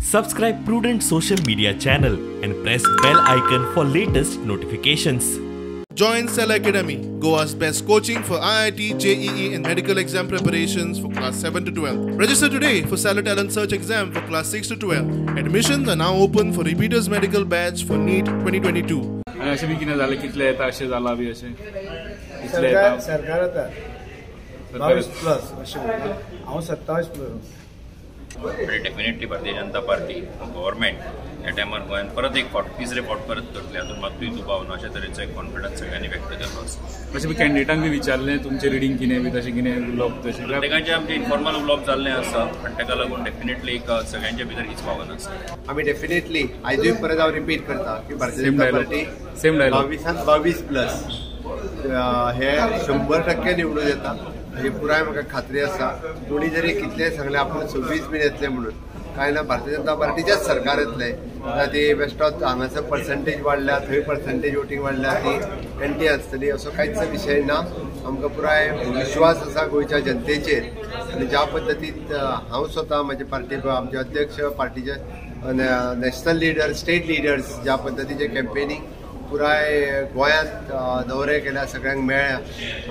Subscribe Prudent social media channel and press bell icon for latest notifications. Join Cell Academy, Goa's best coaching for IIT, JEE and medical exam preparations for class 7 to 12. Register today for Cellar Talent Search exam for class 6 to 12. Admissions are now open for repeaters medical batch for NEET 2022. आणि अशें बी कितें जालें कितले येता अशें जालां बी अशें कितले येता सरकार आता 22 प्लस अशें म्हणटा, हांव 27 plus. Definitely Bharatiya Janata party government ह्या टायमार गोंयांत परत एक फावट, तिसरे फावट परत करतले, हातूंत मातूय दुबाव ना. अशा तरेचो एक कॉन्फिडन्स सगळ्यांनी व्यक्त केल्लो आसा. अशें बी कॅन्डिडेटांक बी विचारलें, तुमचें रिडींग कितें बी तशें कितें उलोवप तशें? प्रत्येकाचें आमचें इन्फॉर्मल उलोवप जाल्लें आसा, आनी ताका लागून डेफिनेटली एक सगळ्यांच्या भितर हीच भावना आसा. आमी डेफिनेटली, आयजूय परत हांव रिपीट करता की भारतीय Same Janata dialogue. Party Same dialogue. 22त 22 plus हे 100% निवडून येता ही पुराय म्हाका खात्री आसा. कोणी जरी कितलेंय सांगलें आपूण 26 बीन येतले म्हणून, कांय ना. भारतीय जनता पार्टीचेच सरकार येतलें. ती बेश्टोच हांगासर पर्संटेज वाडल्या, थंय पर्संटेज वोटींग वाडल्या, ती एंटी आसतली असो कांयच विशय ना. आमकां पुराय विश्वास आसा गोंयच्या जनतेचेर आनी ज्या पद्दतीन हांव स्वता, म्हजे पार्टी, आमचे अध्यक्ष, पार्टीचे नॅशनल लिडर, स्टेट लिडर्स ज्या पद्दतीचे कॅम्पेनींग पुराय गोंयांत दौरे केल्या, सगळ्यांक मेळ्ळ्या,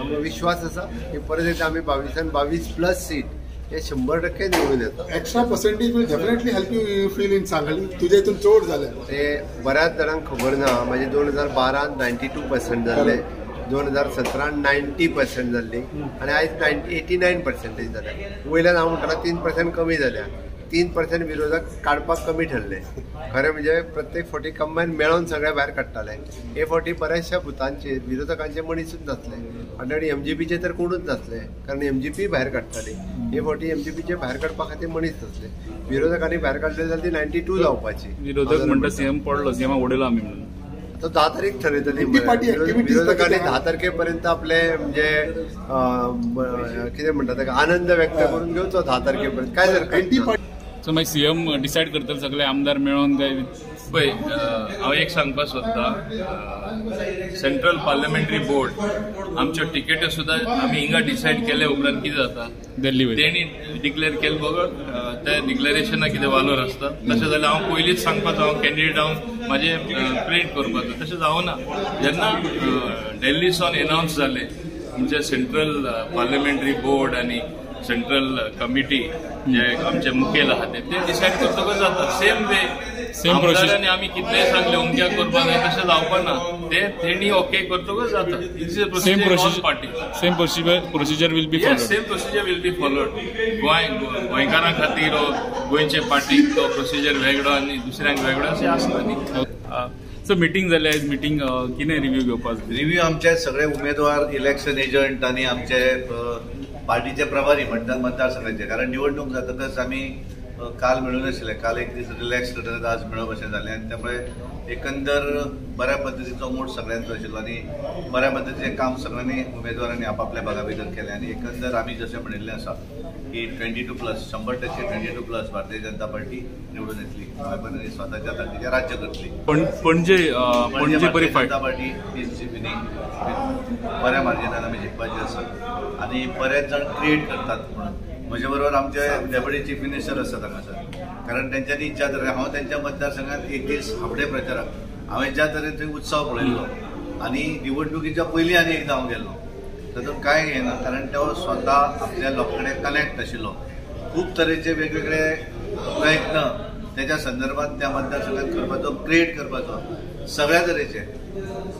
आमकां विश्वास आसा की परत एकदां आमी 22न 22 प्लस सीट हे 100% निवडून येता. Extra percentage will definitely help you, you feel in Sangali तुझ्या हितून चड जालें? ते बऱ्याच जाणांक खबर ना, म्हणजे 2012त 92% जाल्ले, 2017न 90% जाल्ली आनी आयज 89 पर्सेंटेज जाल्या. वयल्यान हांव म्हणटालो 3% कमी जाल्या. 3% विरोधक काडपाक कमी ठरले. खरें म्हणजे प्रत्येक फावटी कंबायन मेळोन सगळे भायर काडटाले. हे फावटी बऱ्याचशा बुथांचेर विरोधकांचे मनीसूच नासले आनी एमजीपीचे तर कोणूच नासले, कारण एमजीपी भायर काडटाली. हे फावटी एमजीपीचे भायर काडपा खातीर मनीस नासले. विरोधकांनी भायर काडले जाल्यार ती 92 जावपाची. विरोधक म्हणटा सीएम पडलो, सीएमा उडयलो आमी म्हणून. तो 10 तारीख ठरयतली. Anti party activities. विरोधकांनी 10 तारखेपर्यंत आपले म्हणजे कितें म्हणटा ताका, आनंद व्यक्त करून घेवचो 10 तारखेपर्यंत, काय एंटी हरकत ना. पार्टी. सो मागीर सीएम डिसायड करतले सगळे आमदार मेळोन काय? पळय, हांव एक सांगपाक सोदता, सेंट्रल पार्लमेंटरी बोर्ड आमच्यो टिकेट्यो सुद्दां आमी हिंगा डिसायड केले उपरांत कितें जाता? दिल्ली वयता. तेणी डिक्लेअर केले बगर त्या डिक्लेरेशनाक कितें वालोर आसता? तशें जाल्यार हांव पयलींच सांगपाचो, हांव कॅन्डिडेट, हांव म्हाजें प्रिंट करपाचो. तशें जावना. जेन्ना दिल्ली सावन एनावन्स जालें, आमचे सेंट्रल पार्लमेंटरी बोर्ड आनी सेंट्रल कमिटी जे आमचे मुखेल आहा ते डिसायड करतकच जाता. Same way Same procedure. आमदारांनी आमी कितलेंय सांगलें अमक्याक करपाक जाय, तशें जावपा ना. ते तेणी ओके करतकच जाता. Same procedure. Party. Same procedure will be Yes, followed. Same procedure will be followed. Goa गोंयकारां खातीर वो गोंयचे पार्टीक तो प्रोसिजर वेगळो आनी दुसऱ्यांक वेगळो अशें आसना न्ही. सो मिटींग जाली आयज, मिटींग कितें रिव्यू घेवपाक? रिव्ह्यू आमचे सगळे उमेदवार, इलेक्शन एजंट आनी आमचे पार्टीचे प्रभारी म्हणटात मतदारसंघाचे, कारण निवडणूक जातकच आमी काल मेळूं नाशिल्ले. काल एक दीस रिलॅक्स करतकच आज मेळप अशें जालें आनी त्यामुळे एकंदर बऱ्या पद्दतीचो मूड सगळ्यांचो आशिल्लो आनी बऱ्या पद्दतीचें काम सगळ्यांनी उमेदवारांनी आपापल्या भागा भितर केलें. आनी एकंदर आमी जशें म्हणिल्लें आसा की 22 plus, 100% 22 plus Bharatiya Janata party निवडून येतली गोंयभर, स्वताच्या ताकदीचें राज्य करतली. पण पणजे बरी भारतीय fight. Janata party is winning, बऱ्या मार्जिनान आमी जिखपाची आसा. आनी बरेच जाण क्रिएट करतात म्हणून, म्हजे बरोबर आमचे डेप्युटी चीफ मिनिस्टर आसात हांगासर, कारण तेंच्यांनी ज्या तरेन, हांव तेंच्या मतदारसंघात एक दीस हाफडे प्रचाराक, हांवें ज्या तरेन थंय उत्सव पळयल्लो आनी निवडणुकीच्या पयलीं आनी एकदां हांव गेल्लो, तातूंत कांय हें ना, कारण तो स्वता आपल्या लोकां कडेन कनेक्ट आशिल्लो. खूब तरेचे वेगवेगळे प्रयत्न तेच्या संदर्भात त्या मतदारसंघात करपाचो, क्रिएट करपाचो सगळ्या तरेचे,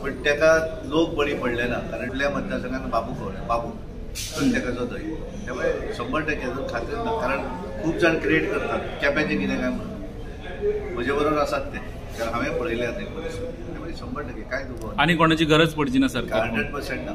पण तेका लोक बळी पडले ना, कारण त्या मतदारसंघात बाबू खबर बाबू प्रत्येकाचो थंय. त्यामुळे 100% अजून खात्री ना, कारण खूब जाण क्रिएट करतात केप्याचें कितें काय म्हणून. म्हजे बरोबर आसात ते, कारण हांवें पळयल्या ते परिस्थिती. त्यामुळे 100% काय दुबाव आनी कोणाची गरज पडची ना सरकार. 100% ना.